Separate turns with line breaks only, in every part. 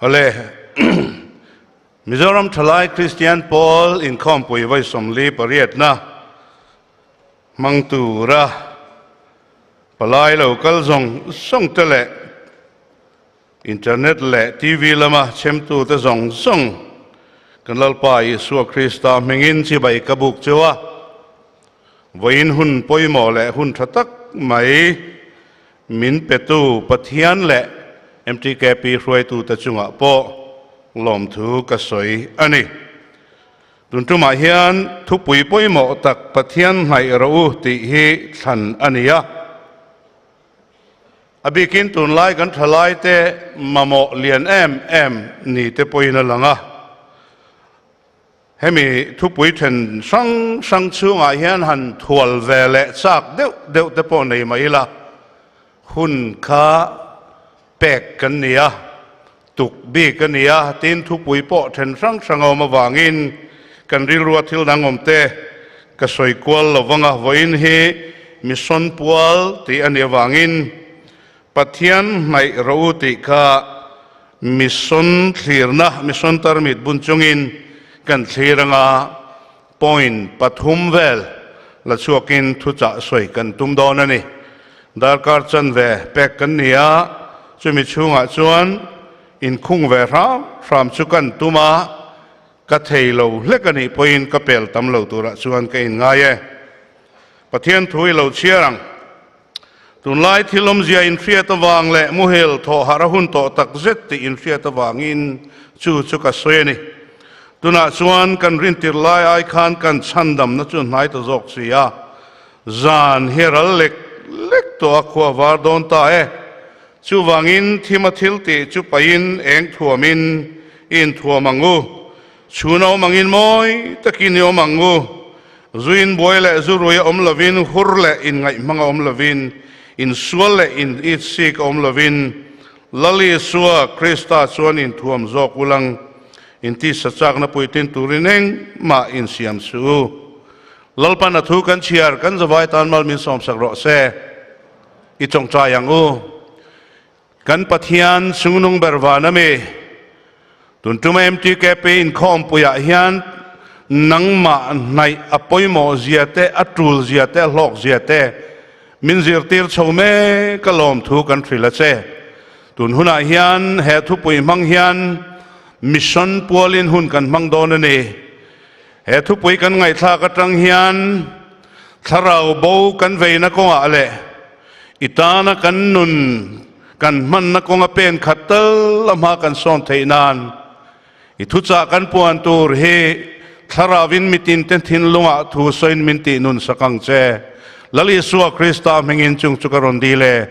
Awle, Mizoram Thalai Kristian Pawl Inkhawmpui vawi 48na hmang tura palai lo kal zawng zawng te leh Internet leh TV lama chhemtute zawng zawng kan Lalpa Isua Krista hmingin chibai ka buk cheu a, vawiin hun pawimawh leh hun tha tak mai min petu Pathian leh MTKP hruaitute chungah pawh lawmthu ka sawi a ni. Tun tumah hian thupui pawimawh tak Pathian hnaih rawh u tih hi thlan a ni a. A bikin tunlai kan thalaite mamawh lian em em ni te pawhin a lang a. Hemi thupui then hrang hrang chhungah hian han thual ve leh chak deuh deuh te pawh nei mai ila, hun kha pek kan ni a, tuk bik a ni a, tin thupui pawh then hrang hrang a awm avangin kan rilrua thil dang awm te ka sawi kual lo vang a, vawiin hi mission pual tih a nih avangin Pathian hnaih rawh u tih kha mission thlirna, mission tarmit bun chungin kan thlir anga point pathum vel la chhuakin thuchah sawi kan tum dawn a ni. Darkar chanve pek kan ni a, chumi chhungah chuan inkhung ve hram hram chu kan tum a, ka thei lo hlek a nih pawhin ka pel tam lo turah chuan ka inngai e. Pathian thu i lo chhiar ang. Tunlai thil awmzia inhriat avang leh muhil thawh harh a hun tawh tak zet tih inhriat avangin chu chu ka sawi a ni. Tunah chuan kan rintir lai ai khan kan chhandamna chu hnai ta zawk si a, zan hi a ral lek lek tawh a, khua var dawn ta e. Chuvangin thima thil tih chu pahin eng thuamin i inthuam ang u. Chhun a awm angin mawi takin i awm ang u. Zuin buai leh zu rui a awm lovin, hur leh inngaihhmang a awm lovin, insual leh in itsik a awm lovin, Lal Isua Krista chuan inthuam zawk ulang, intisa chakna puitlin turin engmah insiam suh u. Lalpan a thu kan chhiar, kan zavai tan mal min sawmsak rawh se. I tawngtai ang u. Kan Pathian chungnung ber van a mi? Tun tuma MTKP inkhawmpuiah hian nangmah hnaih a pawimawh zia te, a tul zia te, a hlawk zia te min zirtir chho mek a lawmthu kan hrilh a che. Tun hunah hian he thupui hmang hian mission pualin hun kan hmang dawn a ni. He thupui kan ngaihthlak atang hian thlarau bo kan veina kawngah leh I tana kan nun kan hmanna kawnga pen khat tal a hma kan sawn theih nan i thuchah kan puan tur hi Thlarauvin mitin te thinlungah thu sawiin min tih nun sak ang che. Lal Isua Krista hmingin chung chu ka rawn dil e.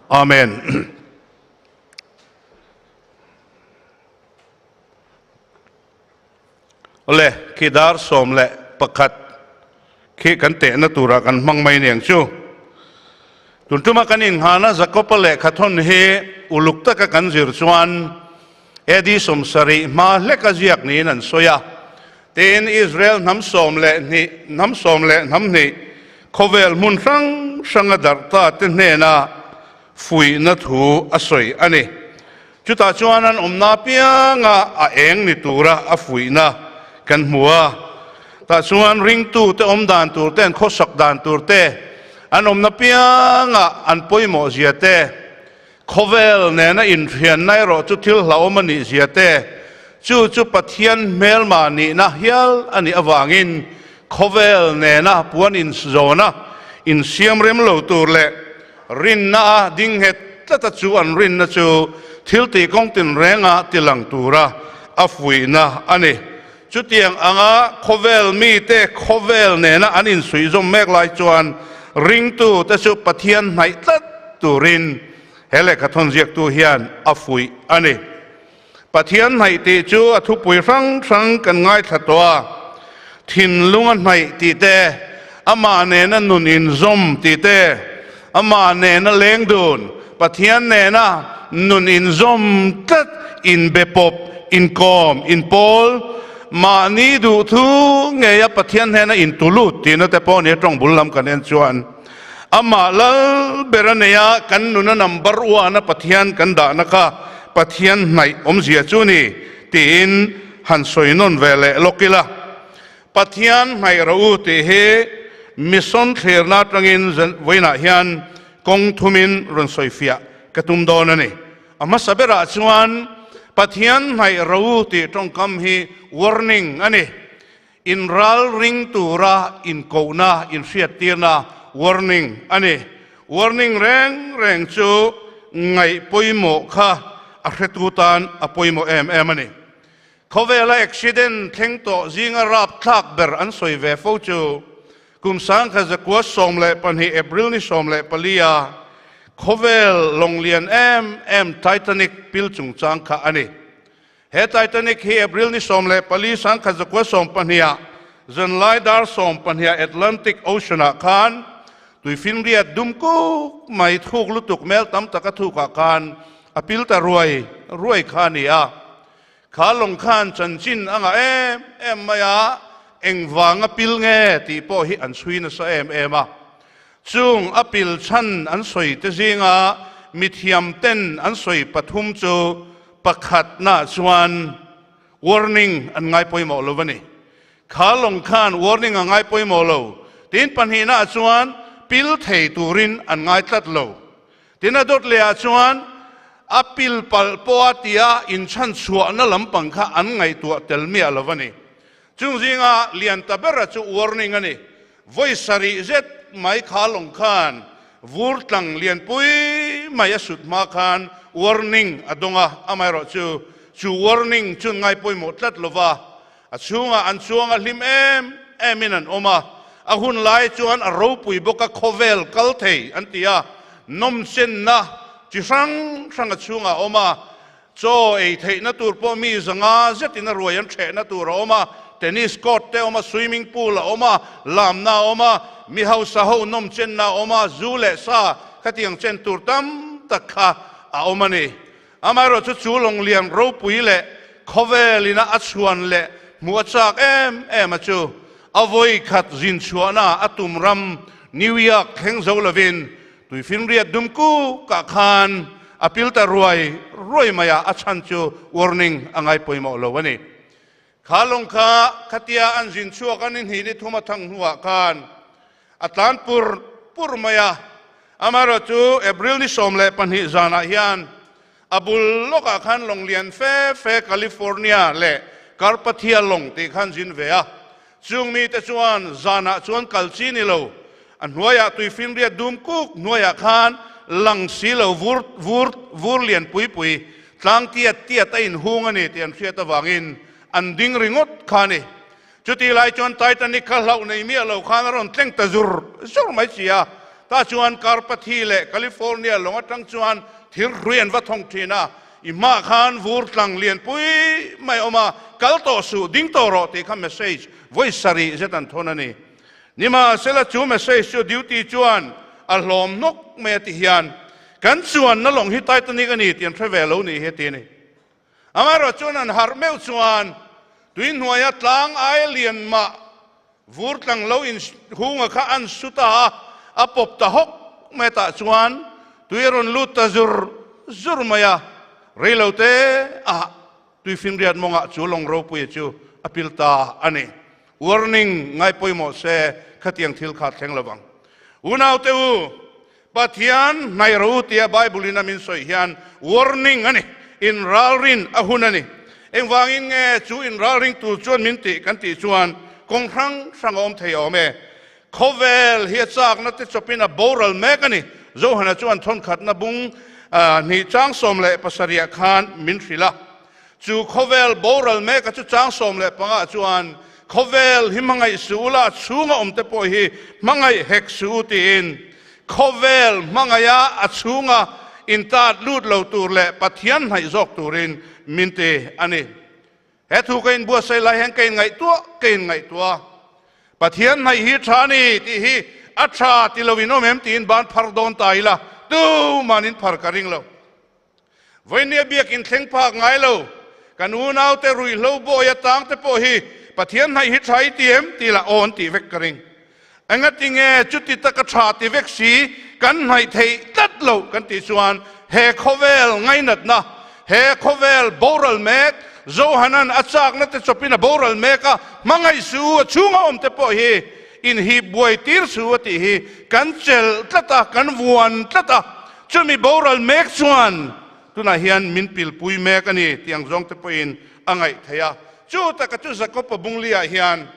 Amen. Awle, khi dar 11 khi kan tehna turah kan hmang mai niang chu. Tun tuma kan inghana Jakoba lehkha thawn hi uluk taka kan zir chuan AD 70 hma hleka ziak niin an sawi a. Tin, Israel hnam sawm leh hnih, hnam sawm leh hnam hnih khawvel hmun hrang hranga darh ta te hnena fuihna thu a sawi a ni. Chutah chuan an awmna apianga a eng ni tura a fuihna kan hmu a. Tah chuan ringtute awm dan tur te, an khawsak dan tur te, an awmna pianga an pawimawh zia te, khawvel nena inhrianna erawh chu thil hlauhawm a nih zia te, chu chu Pathian hmelma nihna hial a nih avangin khawvel nena puan inzawna insiam rem lo tur leh Rinna a ding nghet tlat a chu an rinna chu thil tih kawng tinrenga ti lang tura a fuihna a ni. Chutiang anga khawvel mite khawvel nena an insuihzawm mek lai chuan ringtute chu Pathian hnaih tlat turin he lehkha thawn ziaktu hian a fuih a ni. Pathian hnaih tih chu a thupui hrang hrang kan ngaithla tawh a, thinlung a hnaih tih te, amah nena nun inzawm tih te, amah nena leng dun, Pathian nena nun inzawm tlat, inbe pawp, inkawm, inpawl, mahni duhthu ngeia Pathian hnena intulut tihna te pawh nia tawng bul lam kan en chuan amah lal ber a nei a, kan nuna number one a Pathian kan dahna kha. Pathian hnaih awmzia chu ni tiin han sawi nawn ve leh lawk ila. Pathian hnaih rawh u tih hi mission thlirna atangin vawiinah hian kawng thumin rawn sawifiah ka tum dawn a ni. A hmasa berah chuan Pathian hnaih rawh u tih tawngkam hi warning a ni. Inral ring tura inkohna, inhriattirna, warning, a ni. Warning reng reng chu ngaih pawimawh kha a hretu tan a pawimawh em em a ni. Khawvela accident thleng tawh zinga rapthlak ber an sawi ve fo chu kum 1912 April ni 14 a khawvel lawnglian em em Titanic pil chungchang kha a ni. He Titanic hi April ni 14 1912 ah zanlai dar 12 ah Atlantic Ocean ah khan tuifinriat dum kuk mai thuk lutuk mel tam tak a thuk ah khan a pil ta ruai ruai kha a ni a. Kha lawng khan chanchin a ngah em em mai a, engvang a pil nge tih pawh hi an chhui nasa em em a. Chung a pil chhan an sawi te zinga mithiam ten an sawi pathum chu pakhatna chuan warning an ngai pawimawh lo a ni. Kha lawng khan warning a ngai pawimawh lo. Tin pahnihna chuan pil thei turin an ngai tlat lo. Tin a dawt lehah chuan a pil palh pawha tia inchhan chhuahna lampang kha an ngaihtuah tel miah lo a ni. Chung zinga lian ta bera chu warning a ni. Vawi sarih zet mai kha lawng khan vur tlang lianpui mai a sut hma khan warning a dawng a, amaherawh chu chu warning chun ngai pawimawh tlat lova a chhungah an chuang a hlim em em in an awm a, a hun lai chuan a ropui bawk a khawvel kal thei an ti a, nawmchenna chi hrang hrang a chhungah a awm a, Chaw ei theihna tur pawh mi zanga zetin a ruai an ṭhehna tur a awm a, tennis court te a awm a, swimming pool a awm a, lamna a awm a, mi hausa ho nawm chenna a awm a, zu leh sa khatiang chen tur tam tak kha a awm a ni. Amaherawh chu chu lawnglian ropui leh khawvel ina a chhuan leh hmuh a chak em em a chu a vawi khat zin chhuahna a tum ram New York thleng zo lovin Tuifinriat dum kukah khan a pil ta ruai ruai mai a, a chhan chu warning a ngai pawimawh lo a ni. Kha lawng kha khatia an zin chhuak a ni hnih ni thum a thang hnuah khan a tlan pur pur mai a, amaherawh chu April ni 12 zanah hian a bul lawkah khan lawng lian fe fe California leh Carpathia lawng tih khan zin ve a, Chung mite chuan zanah chuan kal chi ni lo, a hnuaiah tuifinriat dum kuk hnuaiah khan lang si lo vur vur vur lian pui pui tlang tiat tiat a inhung a ni tih an hriat avangin an ding ringawt kha a ni. Chutih lai chuan Titanic kha hlauh nei miah lo khan a rawn tleng ta zur zur mai si a, tah chuan Carpathia leh California lawng atang chuan thir hrui an va thawng thin a, I hmah khan vur tlang lianpui mai a awm a, kal tawh suh, ding tawh rawh tih kha message vawi sarih zet an thawn a ni. Nimahsela chu message chu duty chuan a hlawm hnawk mai a ti hian, Kan chuanna lawng hi Titanic a ni tih an hre ve lo nih hi a ti a ni. Amaherawh chuan an harh meuh chuan tui hnuaia tlang aia lian mah Vur tlang lo in hunga kha an su ta a, a pawp ta hawk mai tah chuan tui a rawn lut ta zur zur mai a, reilo te ah tuifinriat mawngah chu lawng ropuia chu a pil ta a ni. Warning ngai pawimawh se khatiang thil kha thleng lovang. Unaute u, Pathian hnaih ro tia Bible in a min sawi hian warning a ni, inralrin a hun a ni. Engvangin nge chu inralring tur chuan min tih kan tih chuan kawng hrang hrang a awm thei awm e. Khawvel hi a chakna te chawpin a boral mek a ni. Johana chuan thawnkhatna bung hnih chang 17 ah khan min hrilh a. Chu khawvel boral mek a chu chang 15 ah chuan khawvel hi hmangaih suh u la, a chhunga awm te pawh hi hmangaih hek suh u tiin khawvel hmangaiha a chhunga intat lut lo tur leh Pathian hnaih zawk turin min ti a ni. He thu ka inbuatsaih lai hian ka inngaihtuah ka inngaihtuah a, Pathian hnaih hi tha a ni tih hi a tha ti lo in awm em tiin ban phar dawn ta ila tuman in phar ka ring lo. Vawinia biakin thleng phak ngai lo, kan unaute ruihhlo bawi atang te pawh hi Pathian hnaih hi tha i ti em tih lah aw an tih vek ka ring. Engati nge chuti taka tha ti vek si kan hnaih theih tlat lo kan tih chuan he khawvel ngainatna, He khawvel boral mek, Johanan a chakna te chawpin a boral mek a, hmangaih su a chhunga awm te pawh hi inhip buai tir su a tih hi kan chelh tlat a, kan vuan tlat a, chumi boral mek chuan tunah hian min pilpui mek a ni tih ang zawng te pawhin a ngaih theih a. Chu taka chu Jakob-a bungli-ah hian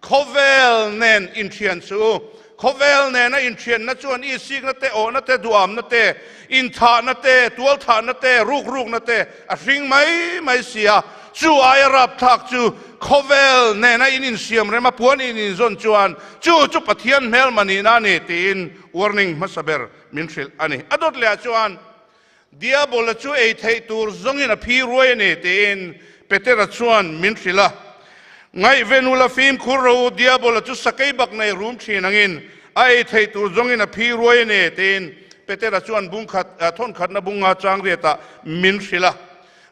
Khawvel nen inthian chu khawvel nena inthianna chuan isikna te, awhna te, duamna te, inthahna te, tualthahna te, rukrukna te a hring mai mai si a. Chu aia rapthlak chu khawvel nena in insiam rem a puan in inzawn chuan chu chu Pathian hmelma nihna a ni tiin warning hmasa ber min hrilh a ni. A dawt lehah chuan Diabola chu ei theih tur zawngin a phi ruai a ni, tiin Petera chuan min hrilh a. Ngaihven ula fimkhur ro u, Diabola chu sakei bak nei rum thin angin a ei theih tur zawngin a phi ruai a ni, tiin Petera chuan bungkhat, thawnkhatna bunga chang riatah min hrilh a.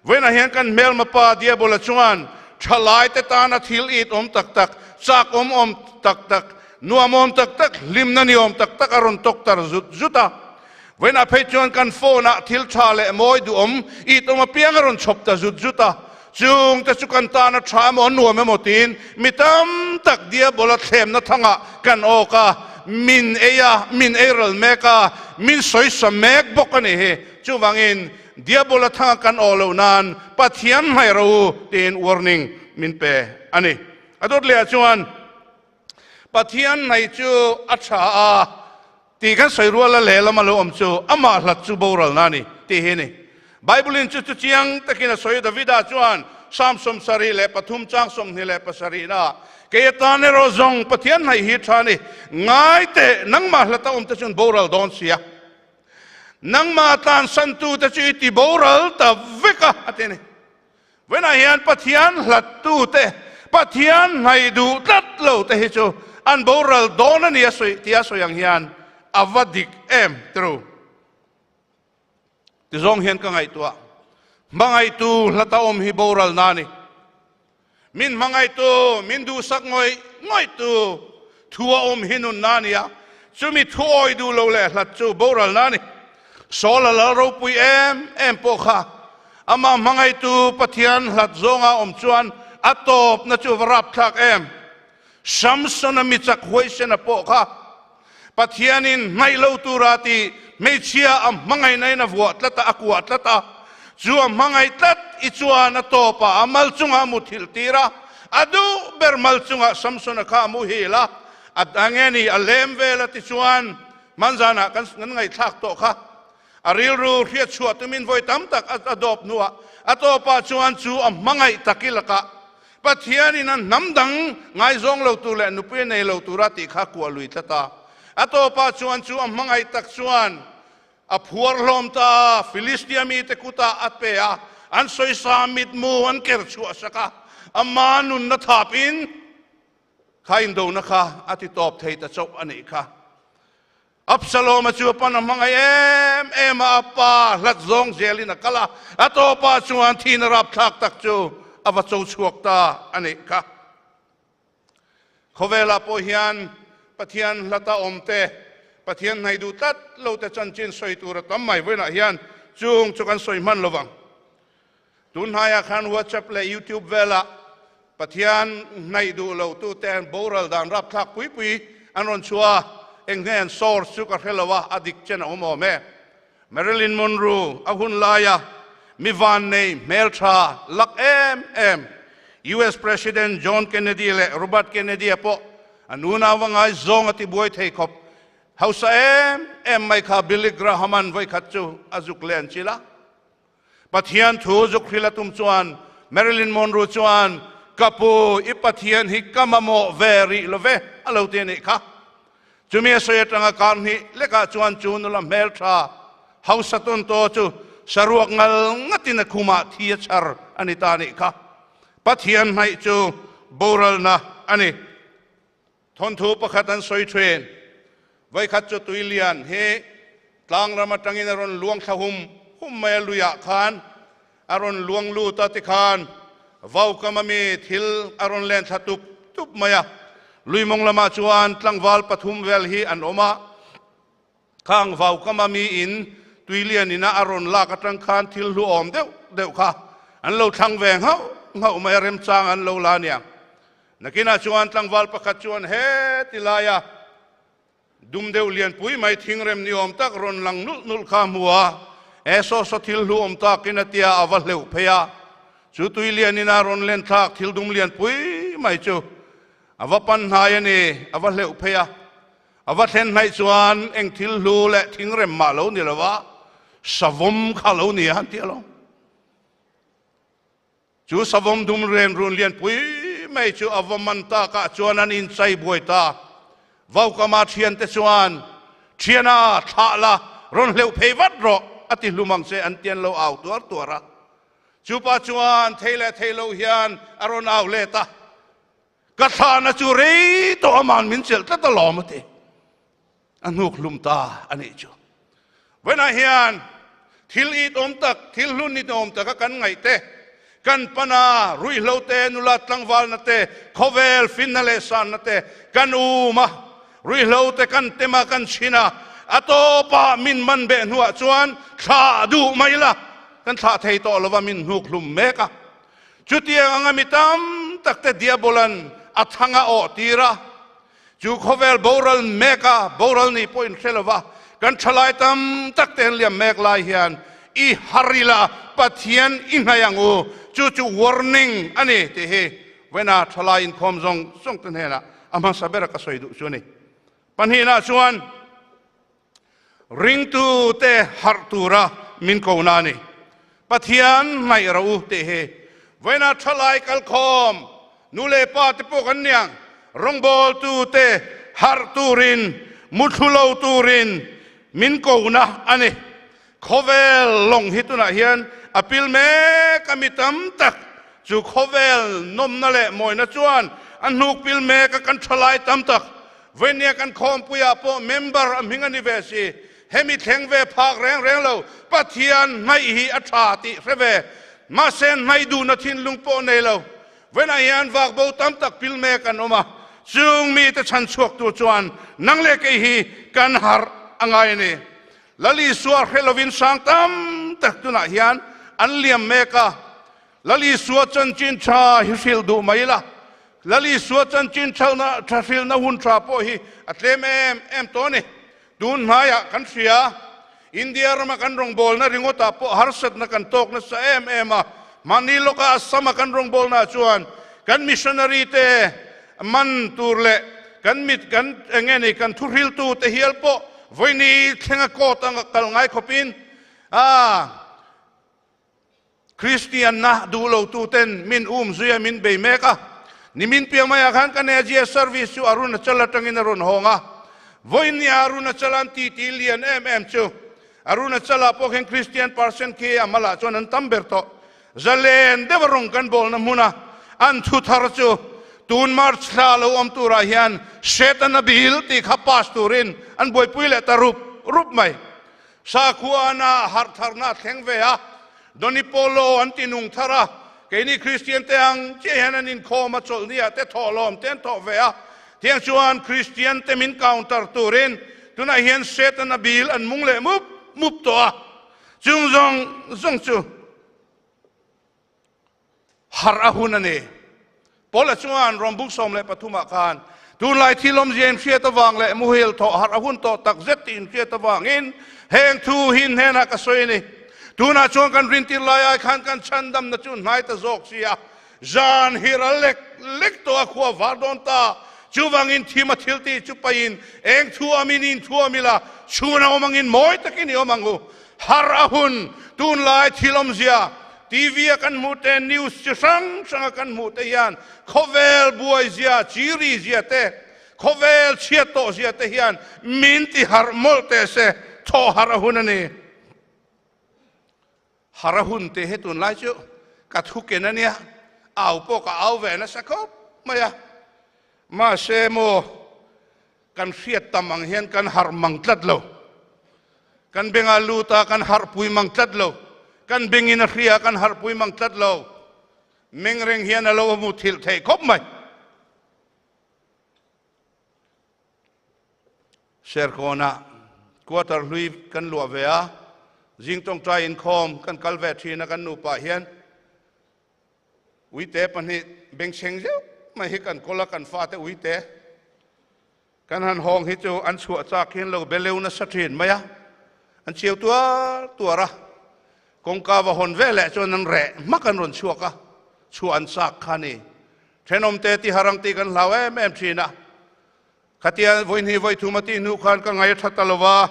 Vawiinah hian kan hmelma pa Diabola chuan thalaite tana thil it awm tak tak, chak awm awm tak tak, nuam awm tak tak, hlimna ni awm tak tak a rawn tawk tar zut zut a. Vawiinah phei chuan kan phone ah thil tha leh mawi duhawm it awm apiang a rawn chhawp ta zut zut a, chungte chu kan tan a tha emaw a nuam emaw tiin mi tam tak diabola thlemna thangah kan awk a, min ei a, min ei ral mek a, min sawisa mek bawk a nih hi. Chuvangin diabola thanga kan awh loh nan Pathian hnaih ro u tiin warning min pe a ni. A dawt leh ah chuan Pathian hnaih chu a tha a. Tih kan sawi rual a lehlam a lo awm chu amah hlat chu boralna a ni tih hi a ni. Bible-in chu chu chiang takin a sawi. Davida chuan Psalm 73 chang 27 na Kei atan erawh zawng Pathian hnaih hi tha a ni. Ngai teh, nangmah hlata awmte chuan boral dawn sia. Nangmah tlansantute chu i ti boral ta vek a, a ti a ni. Vawiinah hian Pathian hlattute, Pathian hnaih duh tlat lo te hi chu an boral dawn a ni a sawi tia sawi ang hian a va dik em tru? Tizawng hian ka ngaihtuah. Hmangaihtu hlata awm hi boralna a ni. Min hmangaihtu, min duhsak ngawih ngawihtu thu a awm hi nunna a ni a, chumi thu awi duh lo leh hlat chu boralna a ni. Saul a lal ropui em em pawh kha amah hmangaihtu Pathian hlat zawnga awm chuan a tawpna chu va rapthlak em. Samson-a mi chak huaisena pawh kha Pathianin hnaih lo tura tih hmeichhia a hmangaihnain a vuah tlat a, a kuah tlat a. Chu a hmangaih tlat i chuan a tawpah a mal chungah a muthilh tir a, a duh ber mal chungah Samsona kha a muhil a, a nge ni a lem vel a tichuan hmanzanah kan ngaihthlak tawh kha. A rilru hriatchhuah tumin vawi tam tak a dawp hnuah a tawpah chuan chu a hmangaih tak i lakah Pathianin a hnam dang ngaizawng lo tur leh nupui a nei lo tura tih kha kuah lui tlat a. A tawpah chuan chu a hmangaih tak chuan a phuar hlawm ta a, Filistia mite kutah a pe a, an sawisa mitmu an ker chhuah sak a, ama nunna thapin kha indona kha a ti tawp thei ta chauh a nih kha. Absalom-a chu a pan a hmangaih em em a, a pa hlat zawng zelin a kal a, a tawpah chuan thihna rapthlak tak chu a va cho chhuak ta a nih kha. Khawvelah pawh hian Pathian hlata awm te, Pathian hnaih duh tlat lo te chanchin sawi tur a tam mai vawiinah hian chung chu kan sawi hman lovang. Tun hnaiah khan WhatsApp leh YouTube velah Pathian hnaih duh lo tute an boral dan rapthlak pui pui an rawn chhuah a, eng nge an source chu ka hre lo a, a dik chen a awm awm e. Marilyn Monroe a hun laia mi vannei hmeltha lak em em US President John Kennedy leh Robert Kennedy-a pawh an unau a ngaizawng a tibuai thei khawp. Hausa em em mai kha Billy Graham-a'n vawikhat chu a zuk len chilh a. Pathian thu zuk hril a tum chuan Marilyn Monroe chuan, Ka pu, i Pathian hi ka mamawh ve rih lo ve, a lo ti a nih kha. Chumi a sawi atanga kar hnih lekah chuan chu nula hmeltha hausa tawn taw chu saruak ngal ngatin a khumah thi a chhar a ni ta a nih kha. Pathian hnaih chu boralna a ni. Thawnthu pakhat an sawi thin. Vawikhat chu Tuilian hi tlangram atangin a rawn luang thla hum hum mai a, luiah khan a rawn luang lut a tikhan vaukam ami thil a rawn len thla tup tup mai a. Lui mawng lamah chuan tlangval pathum vel hi an awm a. Khang vaukam ami in Tuilian ina a rawn lak atang khan thil hlu awm deuh. deuh kha an lo thlang ve nghauh nghauh mai a, remchang an lo la aniang. Nakinah chuan tlangval pakhat chuan heti laia dum deuh lianpui mai thingrem ni awm tak rawn lang nulh nulh kha a hmu a, e saw saw thil hlu awm takin a tia a va hleuh phei a, chu tui lianin a rawn len thlak thil dum lianpui mai chu a va pan hnai a ni, a va hleuh phei a. A va thlen hnaih chuan eng thil hlu leh thingrem mah lo ni lo a, savawm kha lo ni a han ti alawm. Chu savawm dum ren run lianpui mai chu a va man takah chuan an inchai buai ta. Vaukama thiante chuan, Thiana, thlah la, rawn hleuh phei vat rawh, a ti hlum ang che an ti an lo au tuar tuar a. Chupa chuan thei leh thei lo hian a rawn au let a. Ka thlahna chu rei tawh aman min chelh tlat alawm a ti. A hnuk hlum ta a nih chu. Vawiinah hian thil it awm tak, thil hlun it awm taka kan ngaih te, kan pana ruihhlo te, nula tlangvalna te, khawvel finna leh sanna te kan um a, ruihhlo te kan tem a, kan chhin a, a tawpah min man beh hnuah chuan thlah duh mai la, kan thlah thei tawh lova min hnuk hlum mek a. Chutiang anga mi tam takte Diabolan a thang a awh tir a, chu khawvel boral mek a, boral nih pawh inhre lo va, kan thalai tam takte an liam mek lai hian i har ila Pathian i hnaih ang u, chu chu warning a ni tih hi vawiina thalai inkhawm zawng zawng te hnenah a hmasa bera ka sawi duh chu a ni. Pahnihna chuan. Ringtute harh tura min ko na a ni. Pathian hnaih rawh u tih hi vawiina thalai kalkhawm nu leh pa te pawh kan niang rawngbawltute harh turin muthlu lo turin min ko na a ni. Khawvel lawng hi tunah hian a pil mek a, mi tam tak chu khawvel nawmna leh mawina chuan a hnuk pil mek a, kan thalai tam tak Vawinia kan khawmpuiah pawh member a hming a ni ve si, hemi thleng ve phak reng reng lo, Pathian hnaih hi a tha tih hre ve, mahse hnaih duhna thinlung pawh nei lo. Vawiinah hian vakbo tam tak pil mek an awm a, chung mite chhan chhuak tur chuan nang leh kei hi kan harh a ngai a ni. Lal Isua hre lovin sang tam tak tunah hian an liam mek a, Lal Isua chanchin tha hi hrilh duh mai la, Lal Isua chanchin thalna tha hrilhna hun tha pawh hi a tlem em em tawh a ni. Tun hnaiah kan hria, India rama kan rawngbawlna ringawtah pawh harsatna kan tawk nasa em em a, mahni lawka Assam-a kan rawngbawlnaah chuan kan missionary te man tur leh kan mit kan eng nge ni kan thuhriltu te hial pawh vawini thlenga court anga kal ngai khawpin a Kristianna duh lo tuten min um zui a min bei mek a. Nimin piang maiah khan kan AGS service chu Arunachal atangin a rawn hawng a. Vawinia Arunachal an titi lian em em chu Arunachal-ah pawh khin Kristian percent khi a malah chuan an tam ber tawh. Zalen deuh a rawng kan bawlna hmuna an thu thar chu tun March thla lo awm turah hian Setana bill tih kha pass turin an buaipui leh ta rup rup mai. Sakhuana harh tharna a thleng ve a, Donny Polo an ti nung thar a, keini Kristian te ang chiah hian an inkhawm a, chawlhniah te thawhlawm te an thawh ve a, tiang chuan Kristian te min counter turin tunah hian Setana bill an mung leh mup mup tawh a, chung zawng zawng chu Harh a hun a ni. Paula chuan Rawmbuk 13 ah khan, Tunlai thil awmzia inhriat avang leh muhil thawh harh a hun tawh tak zet tih inhriat avangin heng thu hi hnenah ka sawi a ni. Tunah chuan kan rintir lai ai khan kan chhandamna chu hnai ta zawk si a, zan hi ral lek lek tawh a khua var dawn ta. Chuvangin thim a thil tih chu pahin eng thu amin in thuam ila, chhun a awm angin mawi takin i awm ang u. Harh a hun, tunlai thil awmzia TV a kan hmuh te, news chi hrang hrang a kan hmuh te hian khawvel buai zia, chiri zia te, khawvel chhiat tawh zia te hian min ti harh mawlh teh se, thawh harh a hun a ni. Harh a hun tih hi tunlai chu ka thu ken a nia, au pawh ka au ve nasa khawp mai a, mahse maw, Kan hriat tam ang hian kan harh mang tlat lo. Kan bengah lut a, kan harhpui mang tlat lo. Kan bengin a hria a, kan harhpui mang tlat lo. Meng reng hian a lo hmu thilh theih khawp mai. Serkawnah quarter hlui kan luah ve a. Zing tawngtai inkhawm kan kal ve thin a kan nupa hian uite pahnih bengchheng zeuh mai hi kan kawl a kan fate uite kan han hawng hi chu an chhuah chak hian lo beleu nasa thin mai a an chiau tuar tuar a kawngka va hawn ve leh chuan an reh hmak an rawn chhuak a chhuah an chak kha ni thenawmte tiharang tih kan hlau em em thin a Khatia vawihnih vawithum a tih hnu khan ka ngai a tha ta lo va,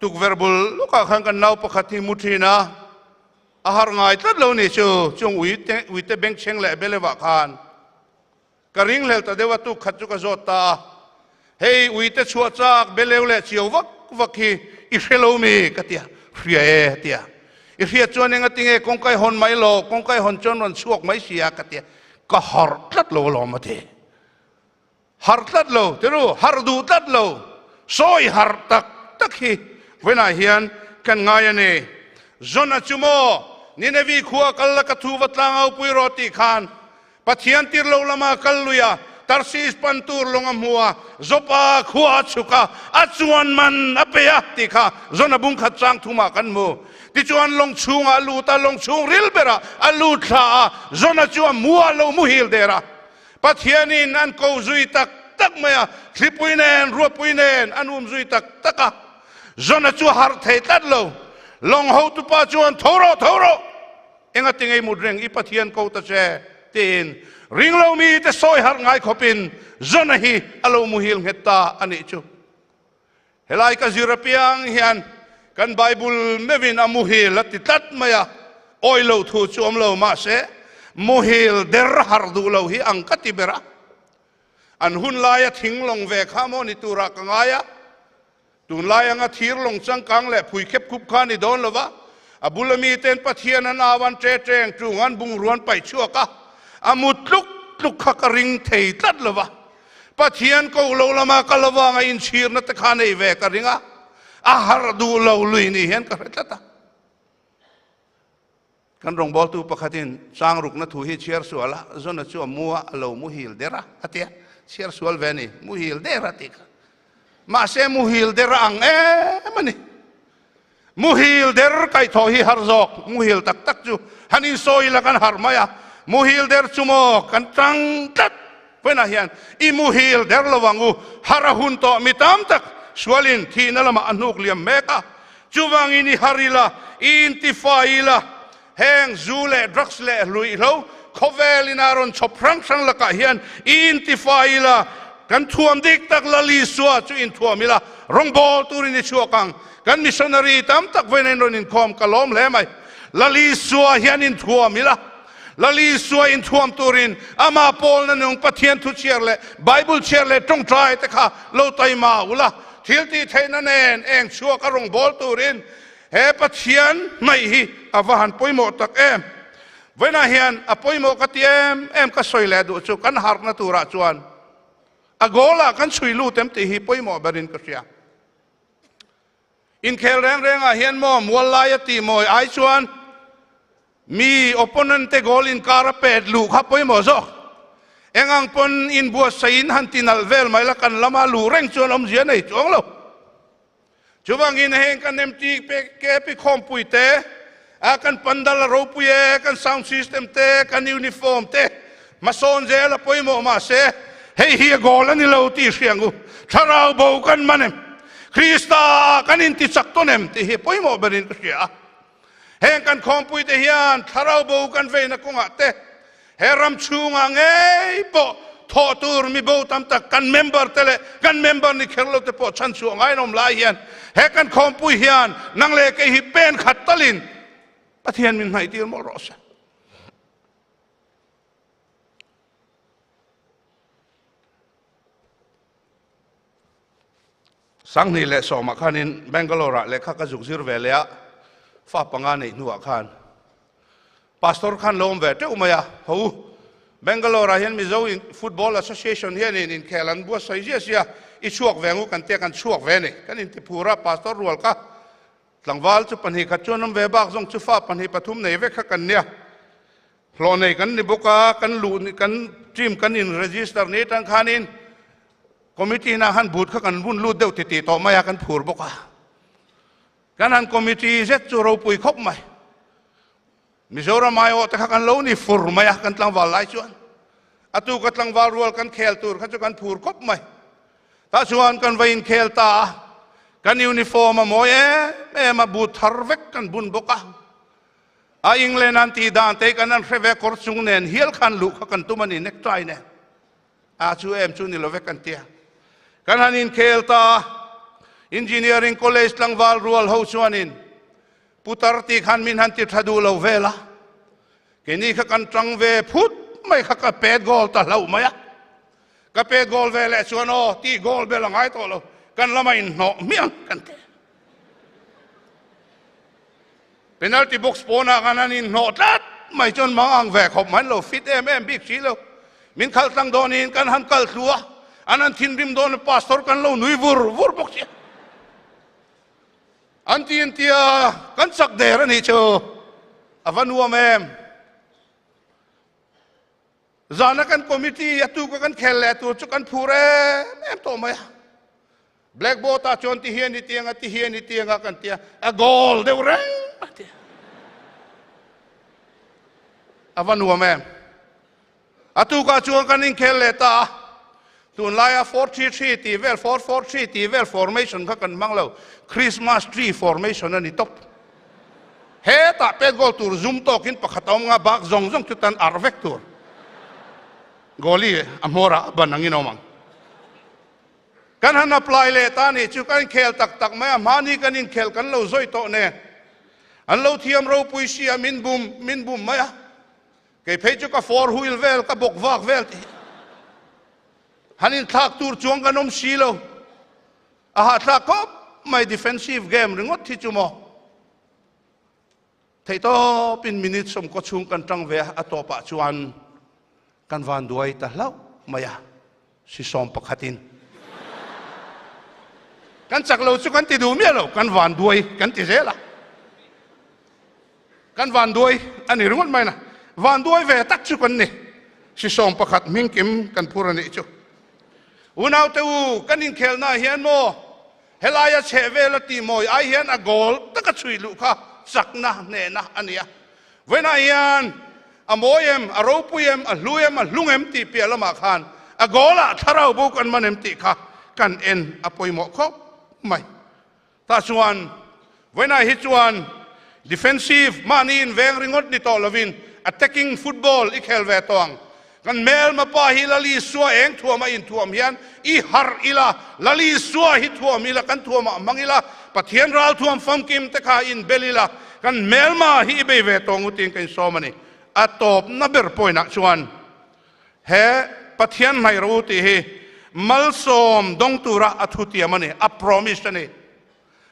tukverh bul lawkah khan kan nau pakhat hi mu thin a, a harh ngai tlat lo ni chu, chung uite uite bengchheng leh belevah khan ka ringhlel ta deuh a, tuk khat chu ka zawt ta a, hei uite chhuah chak beleu leh chiau vak vak hi i hre lo mi ka ti a, hria e a ti a, i hriat chuan enga tinge kawngkai hawn mai lo, kawngkai hawn chuan rawn chhuak mai si a ka ti a, ka harh tlat lo alawm a ti. Harh tlat lo, tiru, harh duh tlat lo, sawi harh tak tak hi vawiinah hian kan ngai a ni. Jona chu maw Ninevi khua kal la ka thu va tlangau pui rawh tih khan Pathian tir lo lama kal lui a, Tarsis pan tur lawng a hmu a, Joppa khua a chhuk a, a chuan man a pe a tih kha Jona bung khat chang thumah kan hmu. Tichuan lawng chhungah a lut a, lawng chhung ril berah a lut thla a, Jona chu a mu a lo muhil der a. Pathianin an ko zui tak tak mai a, thlipui nen, ruahpui nen an um zui tak tak a. Jona chu a harh thei tlat lo. Lawng hotupa chuan, Tho rawh, tho rawh! Enga ti ngei mut reng i Pathian ko ta che? tiin ringlo mite sawi harh ngai khawpin Jona hi a lo muhil nghet ta a nih chu. Helai ka zir apiang hian kan Bible meuhin a muhil a ti tlat mai a, awi lo thu chu awm lo mahse muhil der harh duh lo hi ang ka ti ber a. An hun laia thing lawng ve kha maw ni turah ka ngai a, tunlai anga thir lawng changkang leh phui khep khup kha ni dawn lo va, a bula miten Pathian an au an ṭe ṭeng ṭung an bungrua an paih chhuak a, a mu tluk tluk kha ka ring thei tlat lo va. Pathian ko lo lama ka lovanga inchhirna te kha nei ve ka ring a, a harh duh lo lui ni hian ka hre tlat a. Kan rawngbawltu pakhatin chang rukna thu hi chhiar sual a, Jona chu a mu a, a lo muhil der a, a ti a, chhiar sual ve a ni, muhil der a tih kha. Mahse muhil der a ang em a ni. Muhil der kaihthawh hi har zawk, muhil tak tak chu han insawi ila kan harh mai a, muhil der chu maw kan tang tlat vawiinah hian i muhil der lo ang u, harh a hun tawh mi tam tak sualin thihna lamah a hnuk liam mek a, chuvangin i harh ila, i intifai ila, heng zu leh drugs leh hluihlo khawvel ina rawn chhawp hrang hrang lakah hian i intifai ila, kan thuam dik tak Lal Isua chu inthuam ila, rawngbawl turin i chhuak ang. Kan missionary tam tak vawiin in rawn inkhawm ka lawm hle mai. Lal Isua hian inthuam ila, Lal Isua inthuam turin ama pawlna nung Pathian thu chhiar leh Bible chhiar leh tawngtai te kha lo taima ula, thil tih theihna nen eng chhuak a rawngbawl turin he Pathian hnaih hi a va han pawimawh tak em. Vawiinah hian a pawimawh ka ti em em ka sawi leh duh chu kan harhna turah chuan a goal ah kan chhui lut em tih hi pawimawh berin ka hria. Inkhel reng rengah hian maw mual laia tih mawi ai chuan mi opponent te goal inkar a pet luh kha pawimawh zawk. Eng ang pawn inbuatsaih in han ti nalh vel mai la kan lama luh reng chuan awmzia nei chuang lo. Chuvangin heng kan MTKP khawmpui te, a kan pandal a ropui e, kan sound system te, kan uniform te hmasawn zel a pawimawh mahse hei hi a goal a ni lo tih hria ang u. Thlarau bo kan man em? Krista ah kan inti chak tawn em tih hi pawimawh berin ka hria a. Heng kan khawmpui te hian thlarau bo kan veina kawngah te he ram chhungah ngei pawh thawh tur mi bo tam tak kan member te leh kan member ni kher lo te pawh chhan chhuah ngai an awm lai hian he kan khawmpui hian nang leh kei hi pen khat talin Pathian min hnaih tir mawlh rawh se. Sanghnih leh sawmah khanin Bangalore-ah lehkha ka zuk zir ve leh a, fa panga neih hnuah khan Pastor khan lo awm ve teuh mai a, Ho u, Bangalore-ah hian Mizo Football Association hianin inkhel an buatsaih ziah sia, i chhuak ve ang u kan tia kan chhuak ve a ni. Kan intiphur a, Pastor rual kha tlangval chu pahnih khat chuan awm ve bak zawng chu fa pahnih pathum nei vek kha kan nia. Hlawh nei kan ni bawk a, kan luh kan team kan in register ni atang khanin committee na han but kha kan bun lut deuh titih tawh mai a, kan phur bawk a. Kan han committee zet chu ropui khawp mai. Mizoram aiawh te kha kan lo ni fur mai a kan tlangval lai chuan. A tu ka tlangval rual kan khel tur kha chu kan phur khawp mai. Tah chuan kan va inkhel ta a, kan uniform a mawi em em a, boot thar vek kan bun bawk a. A England an tih dan te kan an hre ve kawr chung nen hial khan luh kha kan tum a ni necktie nen. A chu em chu ni lo vek kan tia. Kan han inkhel ta a, Engineering College tlangval rual ho chuanin Putar tih khan min han ti tha duh lo vel a, keini kha kan tang ve phut mai kha ka pet goal ta hlauh mai a. Ka pet goal ve leh chuan aw tih goal bel a ngai tawh lo, kan lama inhnawh hmiang kan ti. Penalty box pawnah khan an inhnawh tlat mai chuan mang ang ve khawp mai an lo fit em em bik si lo. Min khalh tlang dawnin kan han kal thlu a, an han thinrim dawn a pastor kan lo nui vur vur bawk si a. An ti an tia kan chak der a nih chu a va nuam em. Zana kan committee a tuka kan khel leh tur chu kan phur em em tawh mai a. Blackboard ah chuan ti hian i tiang a ti hian i tiang a kan tia a goal deuh reng a ti. A va nuam em. A tukah chuan kan inkhel leh ta a, tunlaia 4-3-3 tih vel, 4-4-3 tih vel formation kha kan hmang lo, Christmas tree formation a ni tawp. Hetah pet goal tur zum tawkin pakhat a awm nga, bak zawng zawng chu tan arh vek tur. Goalie a hmawrah a ban angin a awm ang. Kan han apply leh ta nih chu kan inkhel tak tak mai a, hmani kan inkhel kan lo zawi tawh nen an lo thiam ropui si a, min bum min bum mai a. Kei phei chu ka four wheel vel ka bawk vak vel tih han inthlak tur chuang kan awm si lo. A hahthlak khawp mai defensive game ringawt hi chu maw. Theihtawpin minute sawmkaw chhung kan tang ve a, a tawpah chuan kan van duai ta hlauh mai a, si sawm pakhatin. Kan chak lo chu kan ti duh miah lo, kan van duai kan ti zel a. Kan vanduai a ni ringawt mai na. Vanduai ve tak chu kan ni. Sisawm pakhat hmingkim kan phur a nih chu. Unaute u, kan inkhelnaah hian maw helaia chheh vela tihmawi ai hian a goal taka chhui luh kha chakna hnehna a ni a. Vawiinah hian a mawi em, a ropui em, a hlu em, a hlung em tih piah lamah khan a goal-ah thlarau bo kan man em tih kha kan en a pawimawh khawp mai. Tah chuan vawiinah hi chuan defensive mahni inveng ringawt ni tawh lovin attacking football i khel ve tawh ang. Kan hmelma pa hi Lal Isua eng thuam a inthuam hian i harh ila, Lal Isua hi thuam ila, kan thuamah hmang ila, Pathian ralthuam famkim te kha inbel ila, kan hmelma hi i bei ve tawh ngut tiin ka insawm a ni. A tawpna ber point-ah chuan He Pathian hnaih rawh u tih hi malsawm dawng tura a thutiam a ni, a promise a ni.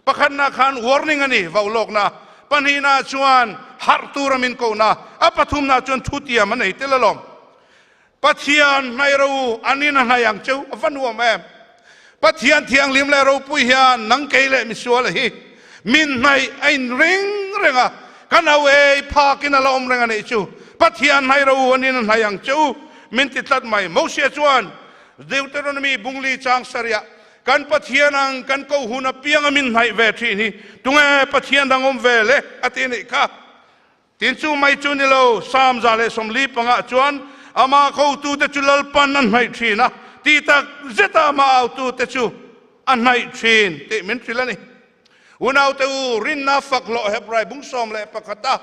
Pakhatna khan warning a ni, vauhlawkna. Pahnihna chuan harh tura min kohna. A pathumna chuan thutiam a nei tel alawm. Pathian hnaih rawh u, an in a hnaih ang cheu, a va nuam em. Pathian thianghlim leh ropui hian nang kei leh misual hi min hnaih a in ring reng a, kan au ei phakin a la awm reng a nih chu. Pathian hnaih ro u anin a hnaih ang che u min ti tlat mai. Mosea chuan Deuteronomy bungli chang sarih kan Pathian ang kan ko hun apianga min hnaih ve thin hi tunge Pathian dang awm ve le a ti nih kha. Tin chu mai chu ni lo, Psalm 145 ah chuan amah kotute chu Lalpan a hnaih thin a, tih tak zeta amah autute chu a hnaih thin tih min hrilh a ni. Unaute u, rinna fak hlawh Hebrai bung 11 a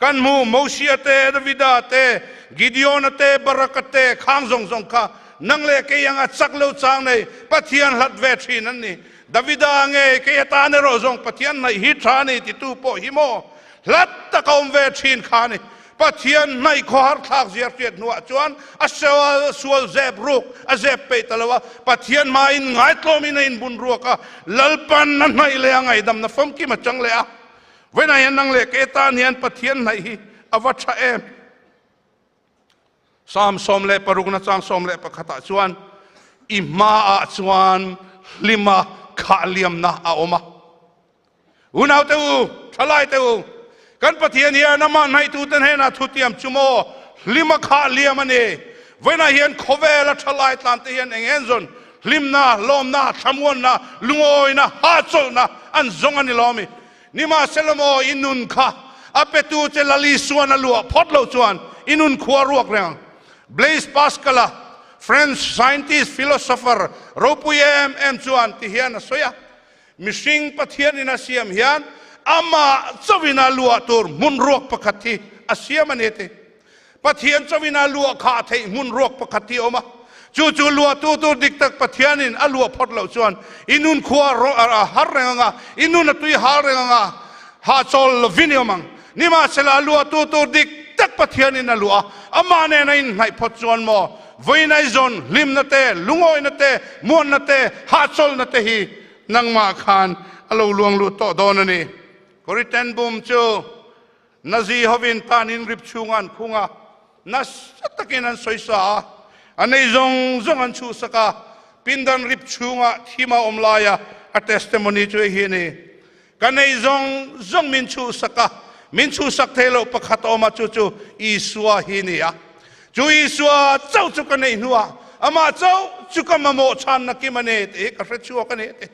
kan hmu Mosia te, Davida te, Gideona te, Baraka te, khang zawng zawng kha nang leh kei anga chak lo chang nei Pathian hlat ve thin an ni. Davida nge kei atan erawh zawng Pathian hnaih hi tha a ni titu pawh hi maw? Hlat tak a awm ve thin kha a ni. Pathian hnaih khawhar thlak zia hriat hnuah chuan a sual sual zep ruk a zep peih ta lo a, Pathian hmain ngaitlawmin a inbun ruak a, Lalpan a hnaih leh a ngaihdamna famkim a chang leh a. Vawiinah hian nang leh ke tan hian Pathian hnaih hi a va tha em? Psalm 16 na chang 11 ah chuan i hmaah chuan hlima khah liamna a awm a. Unaute u, thalaite u, kan Pathian hian amah hnaihtu te hnenah thutiam chu maw hlima khah liam a ni. Vawiinah hian khawvela thalai tlan te hian eng en zawn hlimna, lawmna, thlamuanna, lungawina, hahchawlhna an zawng a ni lawmi. Nimahsela maw i nun kha a petu che Lal Isuan a luah phawt loh chuan i nun khua ruak reng ang. Blaise Pascal-a, French scientist philosopher ropui em em chuan ti hian a sawi a, Mihring Pathianin a siam hian amah chauhin a luah tur hmun ruak pakhat hi a siam a ni a ti. Pathian chauhin a luah khah theih hmun ruak pakhat hi a awm a, chu chu luahtu tur dik tak Pathianin a luah phawt loh chuan i nun khua a har reng ang a, i nun a tui hal reng ang a, hahchawl lovin i awm ang. Nimahsela a luahtu tur dik tak Pathianin a luah a, amah nen a inhnaih phawt chuan maw vawiin zawn hlimna te, lungawina te, muanna te, hahchawlna te hi nangmah khan a lo luang lut tawh dawn a ni. Corrie ten Boom chu Nazi hovin tanin rip chhunga an khung a, nasa takin an sawisa a, a nei zawng zawng an chhuhsak a, pindan rip chhunga thim a awm laia a testimony chu hei hi a ni, Ka nei zawng zawng min chhuhsak a, min chhuhsak thei loh pakhat a awm a, chu chu Isua hi a ni a. Chu Isua chauh chu ka neih hnuah amah chauh chu ka mamawh chhanna kim a ni tih hi ka hre chhuak a ni a ti.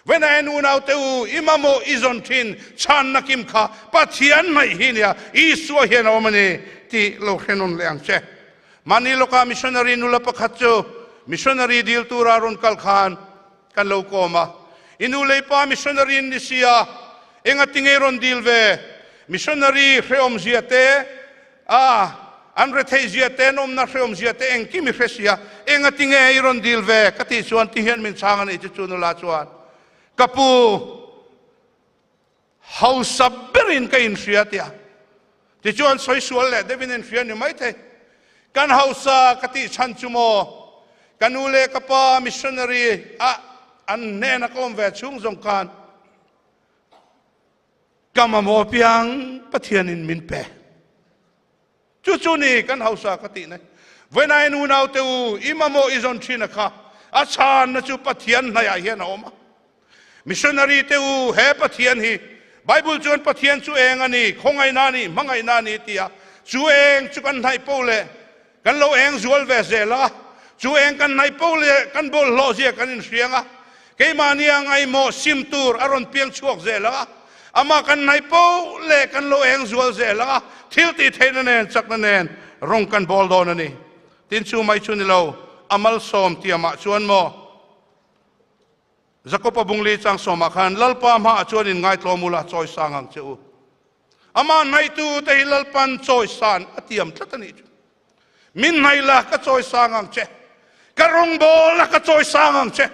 Vena en unaute u, i mamawh i zawn thin chhanna kim kha Pathian hnaih hi nia, Isua hian a awm a ni tih lo hre nawn leh ang che. Mahni lawkah missionary nula pakhat chu missionary dil tura rawn kal khan kan lo kawm a, i nu lei pa missionary in ni sia, engati nge rawn dil ve? Missionary hrehawmzia te, A, an retheih zia te, an awmna hreawm zia te engkim i hre sia, engati nge i rawn dil ve? Ka tih chuan ti hian min chhang a nih chu chu nula chuan, Ka pu, hausa berin ka inhria tia. Tichuan sawi sual leh deuhin inhria ni maithei. Kan hausa ka tih chhan chu maw, ka nu leh ka pa missionary a an hnena ka awm ve chhung zawng khan, Ka mamawh piang Pathianin min pe. Chu chu ni kan hausa ka tih nai. Vawiin unau te u, i mamawh i zawn thin a kha. A chhanna chu Pathian hnaiah hian a awm a. Missionary te u, he Pathian hi Bible chuan Pathian chu eng a ni, khawngaihna a ni, hmangaihna a ni ti a. Chu eng chu kan hnaih poh leh Kan lo eng zual ve zel a, chu eng kan hnaih poh leh kan bawlhhlawh zia kan inhriang a, keimahni a ngaihmawh sim tur a rawn piang chhuak zel a, amah kan hnaih poh leh kan lo eng zual zel a, thil tih theihna nen chakna nen rawng kan bawl dawn a ni. Tin chu mai chu ni lo, a malsawm tiamah chuan maw? Jakob-a bungli chang sawmah khan Lalpa hmaah chuan inngaithlawm ula chawisang ang che u. Amah hnaihtu te hi Lalpan chawisan a tiam tlat a nih chu. Min hnaih la ka chawisang ang che. Ka rawngbâwl la ka chawisang ang che.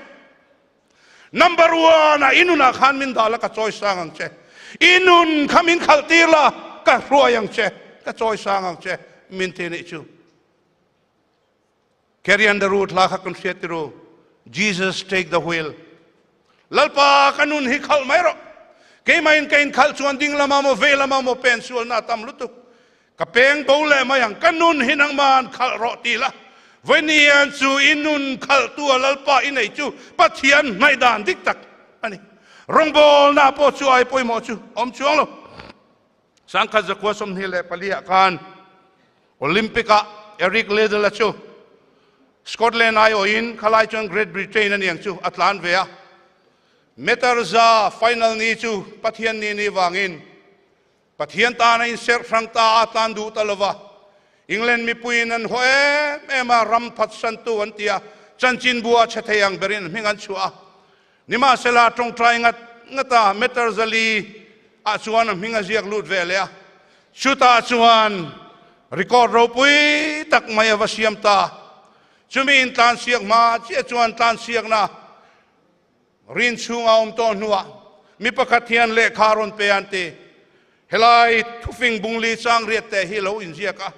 Number one ah i nunah khan min dah la ka chawisang ang che. I nun kha min khalh tir la ka hruai ang che, ka chawisang ang che min ti a nih chu. Carry on the road hla kha kan hriat ti ru. Jesus take the wheel. Lalpa ka nun hi khalh mai rawh. Keimah in ka in khalh chuan ding lama maw ve lama maw pen sual na tam lutuk. Ka peng bo leh mai ang ka nun hi nangman khalh rawh ti la. Vawiin hian chu i nun khalh tu a Lalpa i nei chu Pathian hnaih dan dik tak a ni. Rawngbawlna pawh chu ai pawimawh chu awm chuang lo. Sangkhat zakua 24 ah khan Olympic-ah Eric Liddell-a chu Scotland aiawhin khalai chuan Great Britain a niang chu a tlan ve a. Meter za final ni chu Pathian ni ni vangin Pathian tan a inserh hrang ta a tlan duh ta lova. England mipuiin an haw em em a, ram phatsantu an ti a, chanchinbu a chhe thei ang berin hming an chhuah a. Nimahsela tawngtai ngat ngata meter zali ah chuan a hming a ziak lut ve leh a, chutah chuan record ropui tak mai a va siam ta. Chumi in tlansiak hma chiah chuan tlansiakna rin chhunga awm tawh hnuah mi pakhat hian lehkha a rawn pe a an ti. Helai thufing bungli chang riat teh hi lo inziak a,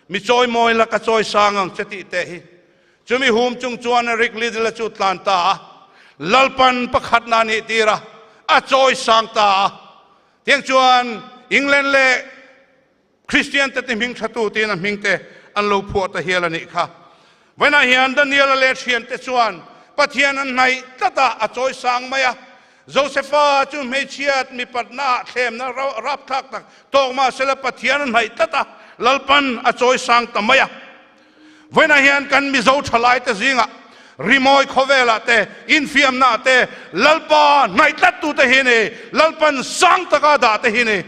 mi chawimawi la ka chawi sang ang che tih teh hi. Chumi hum chung chuan Eric Liddell-a chu tlan ta a, Lalpan pakhatna a nih tir a, a chawi sang ta a. Tiang chuan England leh Kristian te ti hming thatu tiin a hming te an lo phuah ta hial a nih kha. Vawiinah hian Daniel-a leh thiante chuan Pathian an hnaih tlat a, a chawi sang mai a. Josefa chu hmeichhiat mipatnaah thlemna rapthlak tak tawk mahsela Pathian a hnaih tlat a, Lalpan a chawi sang ta mai a. Vawiinah hian kan Mizo thalaite zingah. Rimawi khawvelah te, infiamnaah te, Lalpa hnaih tlattute hi ni, Lalpan sang taka dah te hi ni.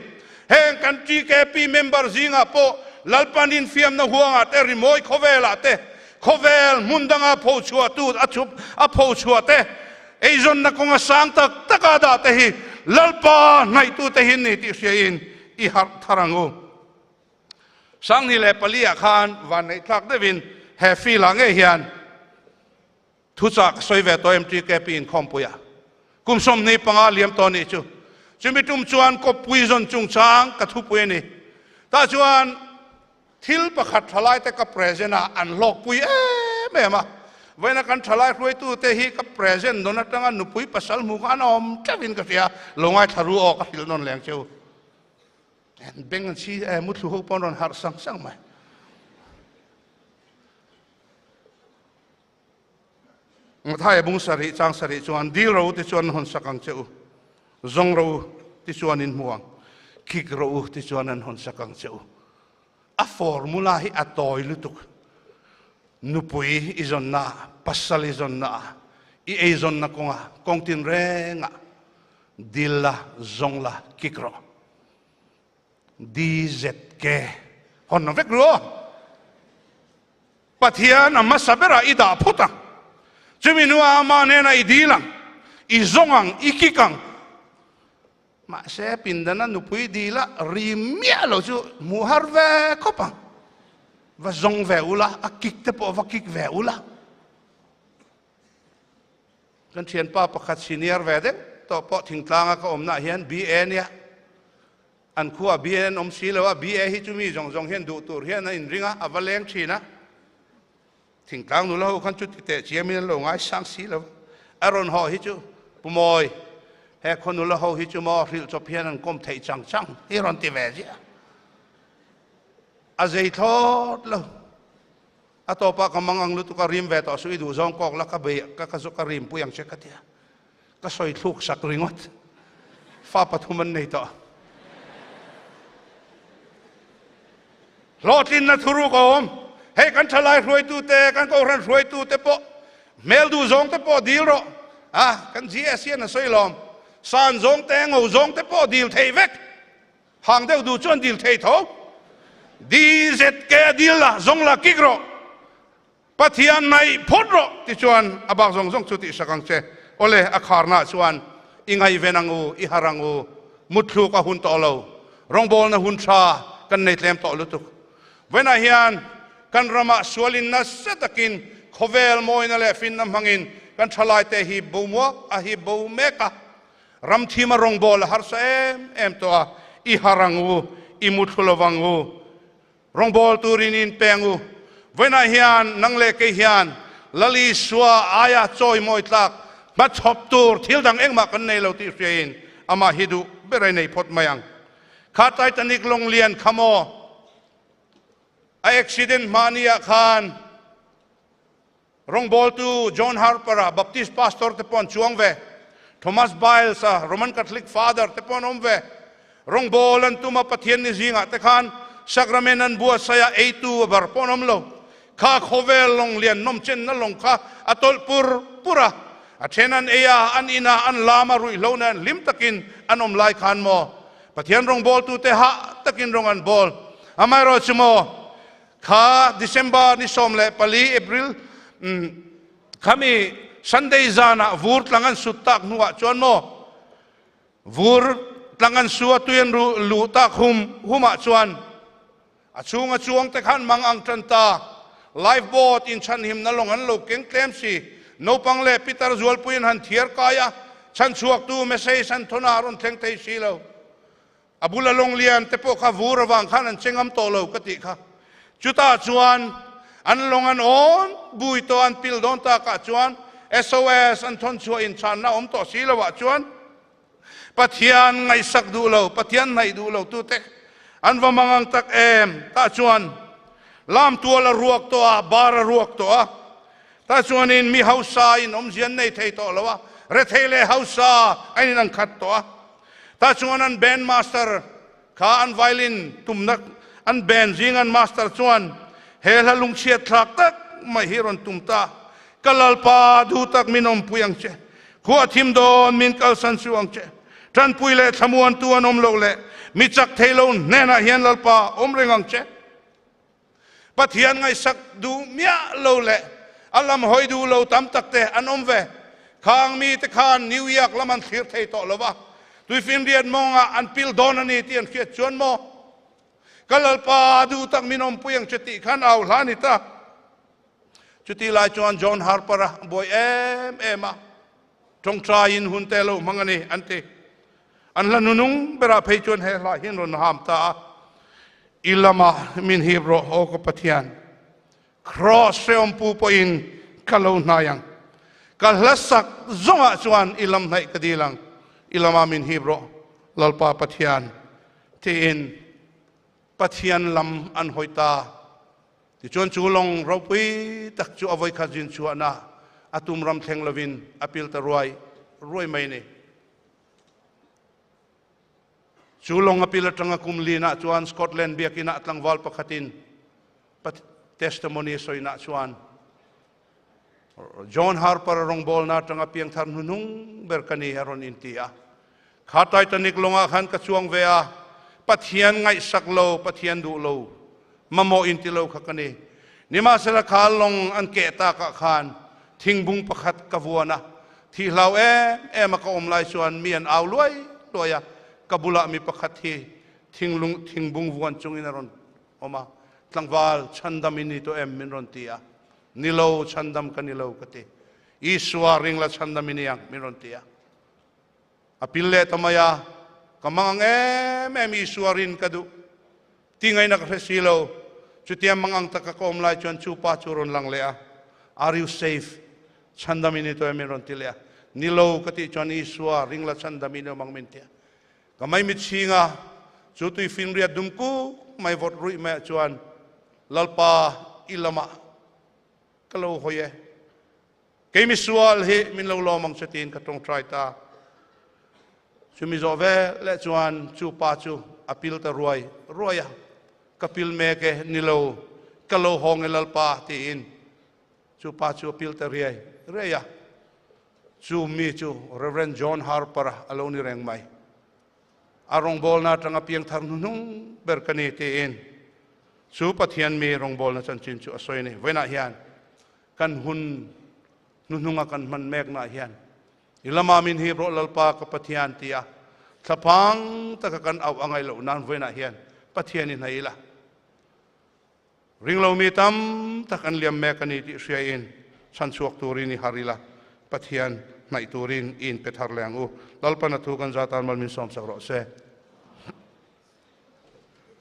Heng kan TKP member zingah pawh Lalpan infiamna huangah te, rimawi khawvelah te, khawvel hmun danga phochhuahtu a chhup a phochhuah te, eizawnna kawnga sang tak taka dah te hi Lalpa hnaihtute hi ni tih hriain i harh thar ang u. 2004 ah khan vanneih thlak deuhin he field ah ngei hian thuchah ka sawi ve tawh MTKP inkhawmpui ah kum 25 liam tawh nih chu. Chumi tum chuan kawppui zawn chungchang ka thupui a ni. Tah chuan thil pakhat thalai te ka present a an hlawkpui em em a. Vawiina kan thalai hruaitu te hi ka present nawn atanga nupui pasal hmu kha an awm teuhin ka hria. Lo ngaithla ru aw ka hrilh nawn leng cheu. Beng an chhi e muthlu ho pawn rawn harh sang sang mai. Mathai bung sarih chang sarih chuan dil ro ti chuan hawn sak ang che u. Zawng ro ti chuan in hmu ang. Kik ro ti chuan an hawn sak ang che u. A formula hi a tawi lutuk. Nupui i zawnna, pasal i zawnna, i ei zawnna kawnga kawng tin renga dil la, zawng la, kik rawh. DZK hawn vek ru aw. Pathian a hmasa berah i dah phawt ang. Chumi hnuah amah hnenah i dil ang, i zawng ang, i kik ang. Mahse pindana nupui dila ri miah lo chu hmuh har ve khawp ang. Va zawng ve ula, a kik te pawh va kik ve ula. Kan thianpa pakhat senior ve deuh tawh pawh thingtlanga ka awmnaah hian BA nia. An khuaah BA an awm si lo a, BA hi chu mi zawng zawng hian duh tur hian a inring a, a va leng thin a. Thingtlang nula ho khan chuti teh chiamin an lo ngaisang si lo. A rawn haw hi chu Pu Mawi, he khaw nula ho hi chu maw hrilh chawp hian an kawm theih chang chang hi rawn ti ve ziah. A zei thlawt lo. A tawpah ka mang ang lutuk a, rim ve tawh suh i duh zawng kawk la ka bei ka ka ka rim pui ang che ka ti a. Ka sawi thluk sak ringawt. Fa pathum an nei tawh. Hlawhtlinna thuruk a awm. Hei kan thalai hruaitute, kan kohhran hruaitute pawh hmel duh zawng te pawh dil rawh. A, kan GS hian a sawi lawm. San zawng te, ngo zawng te pawh dil thei vek. Hang deuh duh chuan dil thei tho. DZK a dil la, zawng la kik rawh. Pathian naih phawt rawh tichuan a bak zawng zawng chu tihsak ang che. Awle, a kharnaah chuan i ngaihven ang u, i har ang u. Mutthluk a hun tawh lo. Rawngbawlna hun tha kan nei tlem tawh lutuk. Vawiinah hian kan ramah sualin nasa takin khawvel mawina leh finna hmangin kan thalaite hi bo muak a hi bo mek a. Ram thima rawngbâwl a harsa êm êm tawh a, i har ang u, i muthlu lo vang u. Rawngbâwl tûrin in peng u. Vawiinah hian nang leh kei hian Lal Isua aia chawimawi tlâk hmachhawp tûr thil dang engmah kan nei lo tih hriain amah hi duh ber a nei phawt mai ang. Kha Titanic lawng lian kha maw a accident hmahniah khân Rawngbawltu John Harper-a Baptist pastor te pawh an chuang ve. Thomas Biles-a Roman Catholic father te pawh an awm ve. Rawngbâwl an tum a, Pathian ni zingah te khan sacrament an buatsaih a, eitu a bar pawh an awm lo. Kha khawvel lawng lian nawm chenna lawng kha a tawlh pur pur a. A then an ei a, an in a, an lam a, ruihhlo nen hlim takin an awm lai khan maw Pathian rawngbawltute hah takin rawng an bawl. Amaherawhchu maw Kha December ni 14, April, khami Sunday zanah vur tlang an sut tak hnuah chuan maw vur tlang an su a tui an luh tak hum humah chuan a chhunga chuang te khan mang ang tan ta. Life boat in chhanhimna lawng an lo keng tlem si. Naupang leh pitar zualpui an han thiar kai a, chhanchhuaktu message an thawn a, a rawn thleng thei si lo. A bula lawng lian te pawh kha vur avang khan an che ngam tawh lo ka tih kha. Chutah chuan an lawng an awn bui tawh an pil dawn takah chuan SOS an thawn chhuah inchhanna awm tawh si loah chuan Pathian ngaihsak duh lo, Pathian hnaih duh lo tute an va mang ang tak em. Tah chuan lam tual a ruak tawh a, bar a ruak tawh a. Tah chuanin mi hausa in awmzia an nei thei tawh lo a, rethei leh hausa a in ang khat tawh a. Tah chuan an band master kha an violin tumna an band zing an master chuan he hla lungchhiat thlak tak mai hi rawn tum ta. Ka Lalpa duh tak min awmpui ang che. Khua thim dawn min kalsan suh ang che. Tanpui leh thlamuantu an awm loh leh mi chak thei lo hnenah hian Lalpa awm reng ang che. Pathian ngaihsak duh miah lo leh a lam hawi duh lo tam tak te an awm ve. Khang mite khan New York lam an thlir thei tawh lo va, tuifinriat mawngah an pil dawn a ni tih an hriat chuan maw? Ka Lalpa duh tak min awmpui ang che tih khan au hla a ni ta. Chutih lai chuan John Harper-a buai em em a, tawngtaiin hun te lo hmang a ni an ti. An hla nunung berah phei chuan he hla hian rawn ham ta a, I lamah min hip rawh aw ka Pathian, Kraws hrehawmpu pawhin ka lo hnai ang. Ka hla sak zawngah chuan i lam hnaih ka dil ang, i lamah min hip rawh Lalpa Pathian tiin Pathian lam an hawi ta. Tichuan chu lawng ropui tak chu a vawikhat zin chhuahna a tum ram thleng lovin a pil ta ruai ruai mai a ni. Chu lawng a pil atanga kum linah chuan Scotland biakinah tlangval pakhatin testimony sawinah chuan John Harper a rawngbawlna atanga piangthar hnuhnung ber ka ni a rawn inti a. Kha Titanic lawngah khan ka chuang ve a, Pathian ngaihsak lo, Pathian duh lo, mamawh inti lo kha ka ni. Nimahsela kha lawng an keh takah khan thingbung pakhat ka vuan a, thih hlau em em a ka awm lai chuan mi an au luai luai a, ka bulah mi pakhat hi thinglung thingbung vuan chungin a rawn awm a, tlangval chhandam i ni tawh em min rawn ti a, ni lo chhandam ka ni lo ka ti, Isua ringla chhandam i ni ang min rawn ti a. A pil leh ta mai a, ka mang ang em em Isua rin ka duh ti ngaihna ka hre si lo. Chutia mang ang taka ka awm lai chuan chu pa chu a rawn lang leh a, Are you safe? Chhandam i ni tawh em min rawn ti leh a. Ni lo ka tih chuan Isua ring la chhandam i ni awm ang min ti a. Ka maimit chhing a, chu tuifinriat dum kuk mai vawt ruih maiah chuan Lalpa i lamah ka lo hawi e. Kei misual hi min lo lawm ang che tiin ka tawngtai ta. Chumi zawh ve leh chuan chu pa chu a pil ta ruai ruai a, Ka pil mek e, ni lo, ka lo hawng e Lalpa tiin chu pa chu a pil ta riai riai a. Chu mi chu Rev. John Harper-a a lo ni reng mai. A rawngbawlna atanga piangthar hnuhnung ber ka ni tiin chu Pathian mi rawngbawlna chanchin chu a sawi a ni. Vawiinah hian Kan hun hnuhnunga kan hman meknaah hian i lama min hip rawh Lalpa ka Pathian tia thlaphang taka kan auh a ngaih loh nan vawiinah hian Pathian i hnaih ila. Ringlomi tam tak an liam mek a ni tih hriain chhanchhuak turin i har ila, Pathian hnaih turin i inpe thar leh ang u. Lalpan a thu kan zatan mal min sawmsak rawh se.